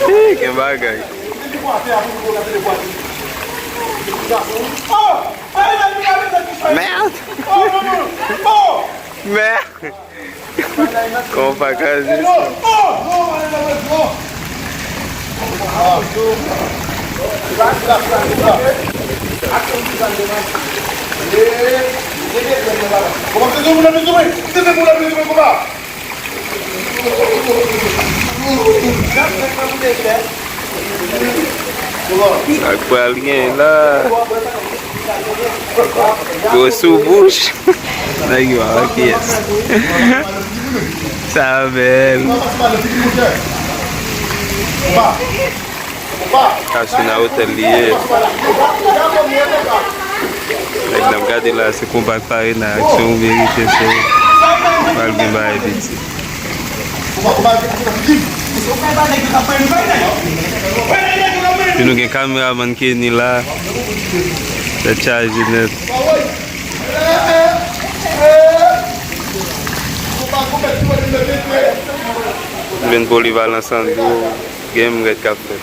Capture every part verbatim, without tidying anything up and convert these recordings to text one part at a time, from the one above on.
Ih, gen bagay. Mèd. Mèd. Konpa kraze. Sa k pral gen la? Gwo sou bouch. Nèg yo a, ok, yes. Sa bèl. Kasina otèl li ye. Nèg n ap gade la, se konpa k pare nan aksyon ou merite, se pral gen bagay piti. Epi nou gen kameramann Kenny la. Tèt chaje nèt. M vin polivalan Sandro. Gen m rèd k ap fèt.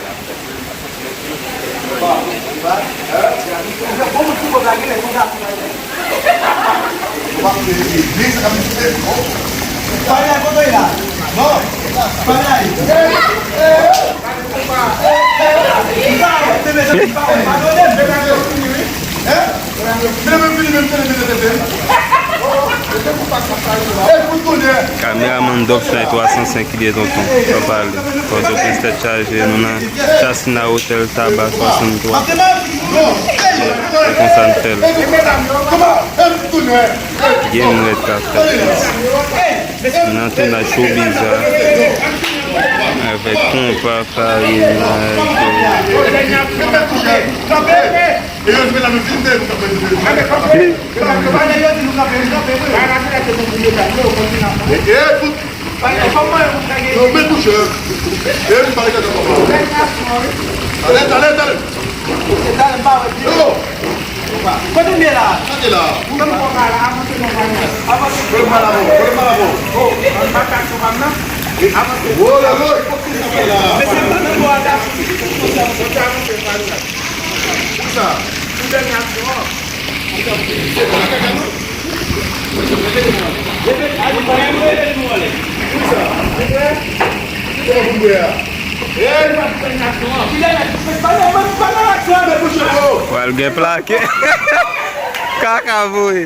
Kameramann Dopsnay twa san senk ki lye tonton. Pa pale. Pòtoprens tèt chaje, nou nan Kasina Hotel Taba swasanntwa. Se konsa n fè l. Gen m rèd k ap fèt. Nan tounaj Showbiz la avèk konpa farinay. Talè, talè, talè. Kote m ye la? Kote la? Kote m pral la? Avanse non, pral la. Avanse. Kote m pral la, bon? Kote m pral la, bon? Oh, an pa ka sou pa m nan. Avanse. Oh, la, la, ipokrit sa fè la. Mesye, m nan bò a, da. Kote avanse, pral la. Kisa? Pou dènye aksyon an. Se pa kaka, non? Kisa? Kòman pou m bwè a? Pral gen plake. Kaka voye.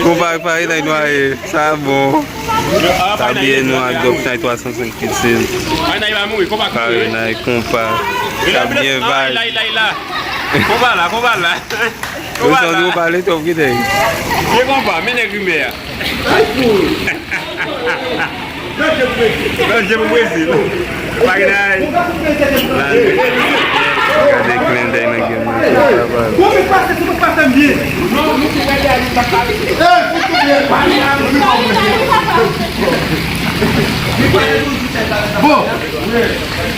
Konpa ak farinay nwaye. Sa bon. Sa byen nou ak Dopsnay twa san senk ki se. Farinay konpa. Sa byen vibe. Konpa la, konpa la. Ou santi ou pale twòp, kite. Vye konpa, mennen grimè a. Nan je pou Brezil. Farinay. Gade klendèy nan gen mwen. Bon,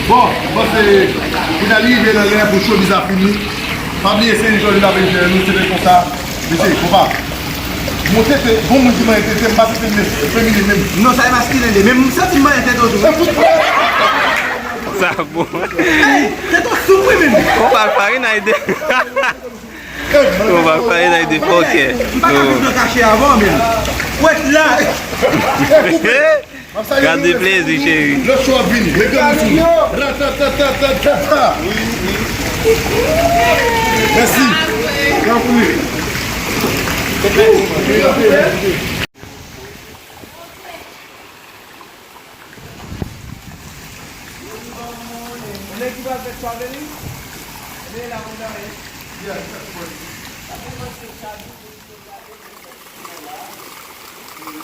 bon, bon, se pou n al rive nan lè pou showbiz la fini. Pa bliye se jòj la vin jere nou, se te konsa. Mesye, konpa. Mwen tete, bon moun ki manyen tete, m pa tete men feminen menm. Non, sa e maskilen li. Men m santi m manyen tete tou. Sa bon. Ey, tete w soup wi menm. Konpa farinay de. Konpa farinay de fòkè. M pa ka viv nan kache avan menm. Ou wè la. Gade plezi, cheri. Lòt cho ap vini. Mete nou sou. Ratatatatata. Mèsi. Tanpri. Yeah,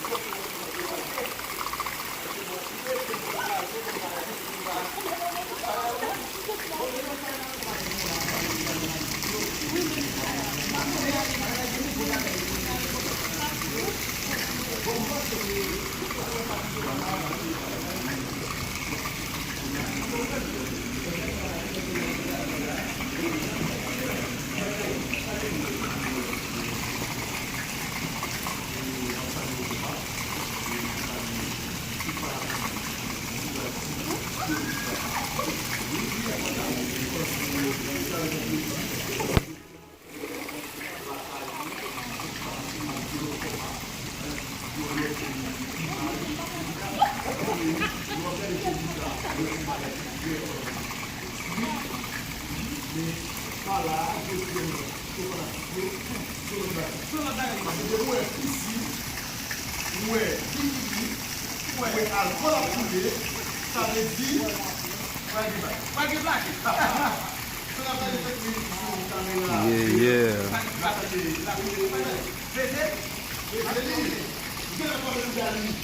yeah.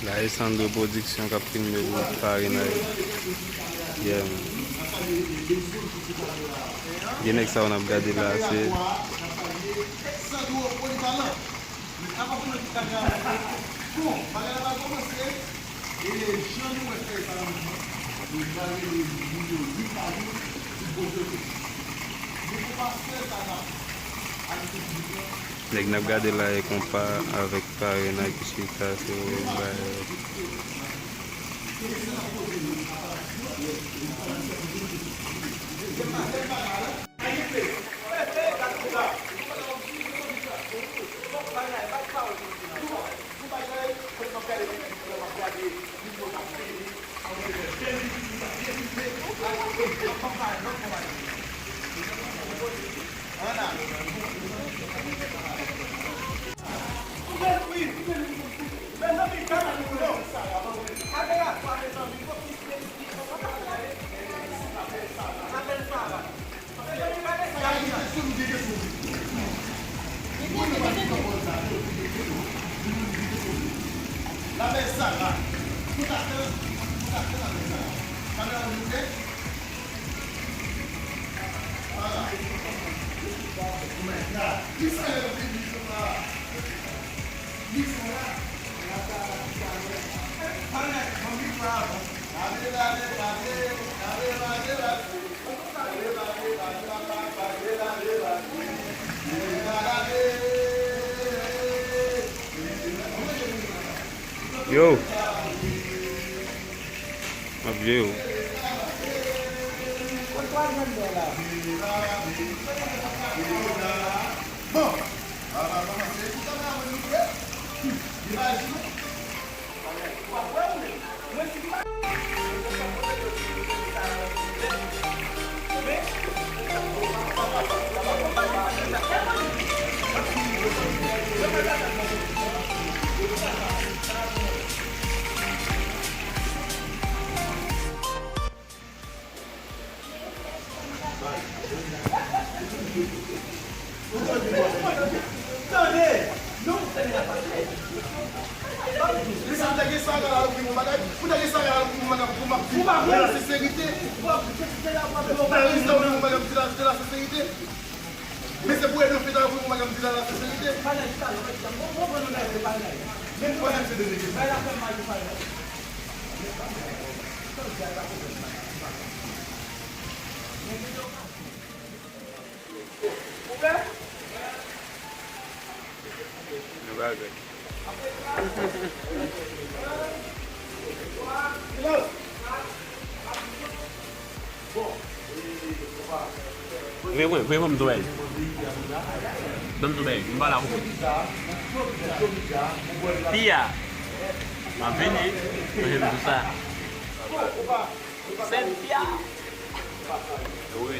La e Sandro Production k ap filme pou parenay. Yeah, man. Gen nèg sa yo n ap gade la, se Nèg n ap gade la e konpa avèk parenay ki chita, se yo bay. Yo. M ap jere w. Tande! Non, tande la pase. Mesye, ou ta gen Sara la, ou gen yon bagay. Ou ta gen Sara la, ou gen yon bagay pou m ap di. Ou pa vle la senserite. Ou pa vle senserite la, ou pa vle. Ou ta gen Sara la, ou gen yon bagay pou m di la, de la senserite. Mesye, pou Edo fè ta, ou gen yon bagay pou m di la, la senserite. Bagay sa, bagay sa. Bon, bon, bon, bagay, bagay. Men pwoblèm se de nèg. Bagay la fè mal, bagay la. Vre mwen, vre mwen, m tou bèl. Ban m tou bèl, m pa la pou. Piya, m ap vini, mwen menm tou sa. Cynthia. Wi.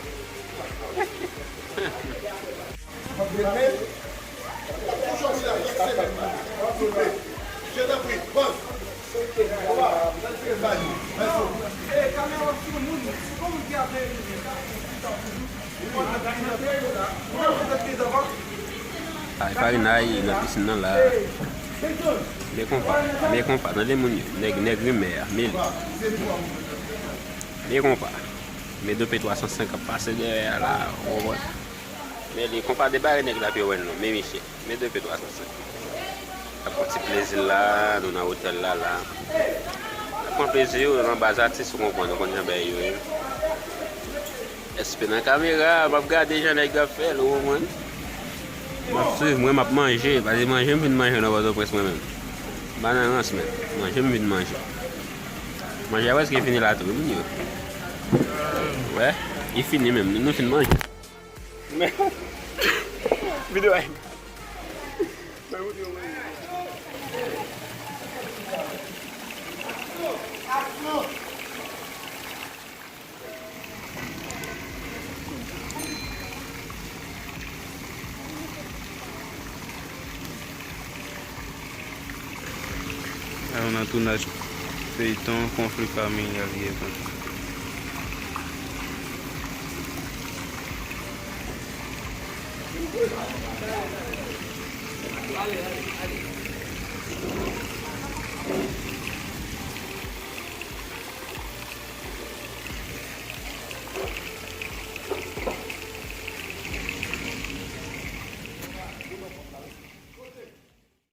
Ay, Parenay nan pisin nan la. Men konpa, men konpa, tande moun yo, nèg, nèg rimè a, men li. Men konpa, men dope twa san senk ap pase dèyè a la, ou konprann? Men li, konpa depare nèg la pi wè non, men misye, men dope twa san senk. Ap pran ti plezi l la, nou nan otèl la la. Ap pran plezi yo, nou nan baz atis, ou konprann, ou konn jan bagay yo ye. Èske nan kamera, m ap gade jan nèg yo ap fè l, ou konprann? M ap swiv, mwen m ap manje, paske manje m vin manje nan Pòtoprens mwen menm. M pa nan rans menm, manje m vin manje. Manje a prèske fini la tou, wi, moun yo. Wè, li fini menm, nou fin manje. Videyo a. Alò, nan tounaj feyton, konfli familyal ye konsa.